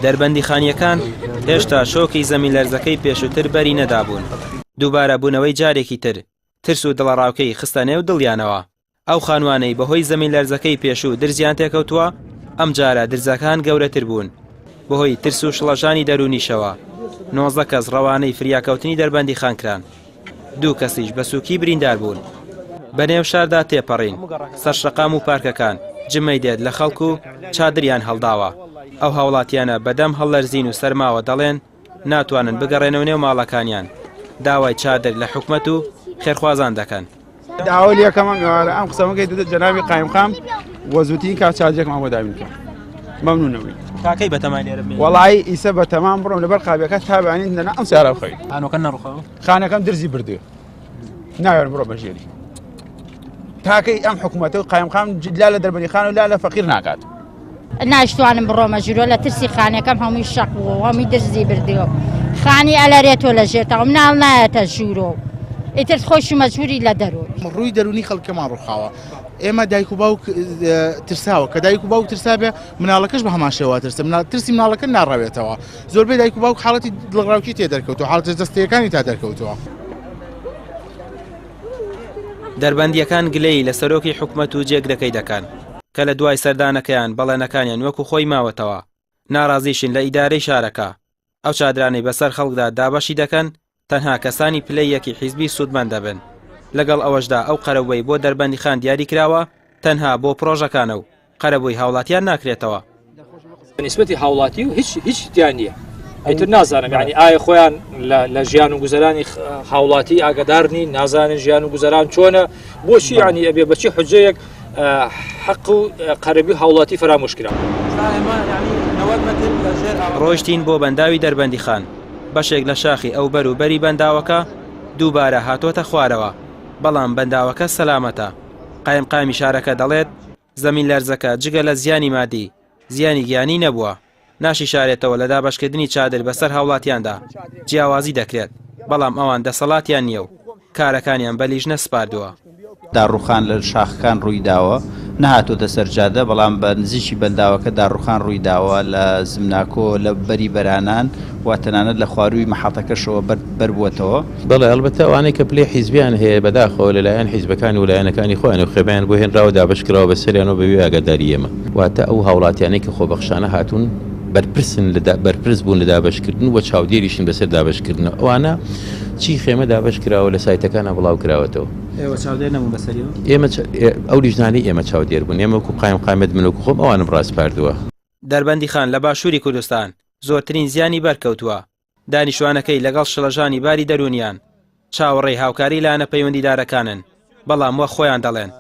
دەربەندیخانییەکان هێشتا شۆکی زەمینلەرزەکەی پێشووتر بەری نەدابوون، دووبارە بوونەوەی جارێکی تر ترس و دڵەڕاوکێی خستە نێو دڵیانەوە. ئەو خانووانەی بەهۆی زەمینلەرزەکەی پێشوو درزیان تێکەوتووە، ئەمجارە درزەکان گەورەتر بوون. بەهۆی ترس و شڵەژانی دەروونیشەوە، 19 کەس ڕەوانەی فریاکەوتنی دەربەندیخان کران. دوو کەسیش بە سووکی بریندار بوون. بەنێو شاردا تێپەڕین، سەر شەقام و پارکەکان جمەی دێت لە خەڵک و چادریان هەڵداوە. ئەو هاوڵاتیانە بەدەم هەڵلەرزین و سەرماوە دەڵێن، ناتوانن بگەڕێنەوە نێو ماڵەکانیان، داوای چادر لە حکومەت و خێرخوازان دەکەن. داوای لێکەم ئەم ئێوارە ئەم قسەمەکەی دەدە جەنابی قایمقام وە زووترین کات چادرێکمان بۆ دابین بکە مەمنونەوەی. تاکەی بەتەمای لێرە بمێنی؟ وەڵایی ئیسە بەتەمام بڕۆم لەبەر قابیەکە تا بەیانی دەنا ئەم سیارە بخەوی. خانوەکە نەڕوخاوە؟ خانەکەم درزی بردووە ناوێرم بڕۆمە ژێری. تاکەی ئەم حکوومەتە و قایمقام لا لە دەربەنیخان و لا لە فەقیر ناکات. ناشتوانم بڕۆمە ژورۆ لە ترسی خانەکەم هەمووی شەق بوو هەمووی درزی بردیەوە خانی ئەلەرێتۆ لە ژێرتاوم مناڵ نایەتە ژوورۆ ئیتر خۆشی مەجبوری لە دەرۆی. ڕووی دەروونی خەڵکەمان ڕووخاوە ئێمە دایک و باوک ترساوە کە دایک و باوک ترسابێ مناڵەکەش بە هەمان شێوە ترسە مناڵ ترسی مناڵەکە ناڕەوێتەوە زۆربەی دایک و باوک حاڵەتی دڵڕاوکی تێ دەرکەوتووە حاڵەتە جەستەیەکانی تا دەرکەوتووە. دەربەندییەکان گلەیی لە سەرۆکی حکومەت و جێگرەکەی دەکەن کە لە دوای سەردانەکەیان بەڵێنەکانیان وەکو خۆی ماوەتەوە، ناڕازیشن لە ئیدارەی شارەکە، ئەو چادرانەی بەسەر خەڵکدا دابەشی دەکەن تەنها کەسانی پلەی یەکی حیزبی سوودمەند دەبن، لەگەڵ ئەوەشدا ئەو قەرەبووەی بۆ دەربەندیخان دیاریکراوە تەنها بۆ پڕۆژەکانە و قەرەبووی هاوڵاتیان ناکرێتەوە. نسبەتی هاوڵاتی و هیچ هیچ تیا نییە ئیتر نازانم یعنی ئایا خۆیان لە ژیان و گوزەرانی هاوڵاتی ئاگدار نین نازانن ژیان و گوزەران چۆنە بۆچی ینی ئەبێ بەچی حجەیەک حەق و قەرەبی هاوڵاتی فەرامۆش کرا. ڕۆیشتین بۆ بەنداوی دەربەندیخان، بەشێک لە شاخی ئەوبەر و بەری بەنداوەکە دووبارە هاتۆتە خوارەوە، بەڵام بەنداوەکە سەلامەتە. قایمقامی شارەکە دەڵێت، زەمینلەرزەکە جگە لە زیانی مادی، زیانی گیانی نەبووە. ناشیشارێتەوە لە دابەشکردنی چادر بەسەر هاوڵاتیاندا جیاوازی دەکرێت، بەڵام ئەوان دەسەڵاتیان نییە و کارەکانیان بە لیژنە سپاردووە. داڕوخان لە شاخەکان ڕوویداوە، نەهاتۆتە سەر جادە، بەڵام بە نزیکی بەنداوەکە داڕوخان ڕوویداوە لە زمناکۆ، لە بەری بەرانان و تەنانەت لە خوارووی مەحەتەکەشەوە بەرد بەربووەتەوە. بەڵێ ئەڵبەتە ئەوانەی کە پلەی حیزبیان هەیە بەداخەوە لەلایەن حیزبەکان و لایەنەکانی خۆیانەوە خێمەیان بۆ هێنراوە دابەشکراوە بەسەریانەوە بەبێ ئاگاداری ئێمە. واتە ئەو هاوڵاتیانەی کە خۆبەخشانە هاتوون بەرپرسن لە بەرپرس بوون لە دابەشکردن و چاودێریشن بەسەر دابەشکردنەوە ئەوانە چی خێمە دابەش کراوە لە سایتەکانا بڵاو کراوەتەوە. ئێوە چاودێر نەبوون بەسەریەوە؟ ئێمە ئەو لیژنانەی ئێمە چاودێر بوون ئێمە وەکو قایمقامیەت من وەکو خۆم ئەوانم ڕاسپاردووە. دەربەندیخان لە باشووری کوردستان زۆرترین زیانی بەرکەوتووە، دانیشتوانەکەی لەگەڵ شڵەژانی باری دەروونیان چاوەڕێی هاوکاری لایەنە پەیوەندیدارەکانن، بەڵام وەک خۆیان دەڵێن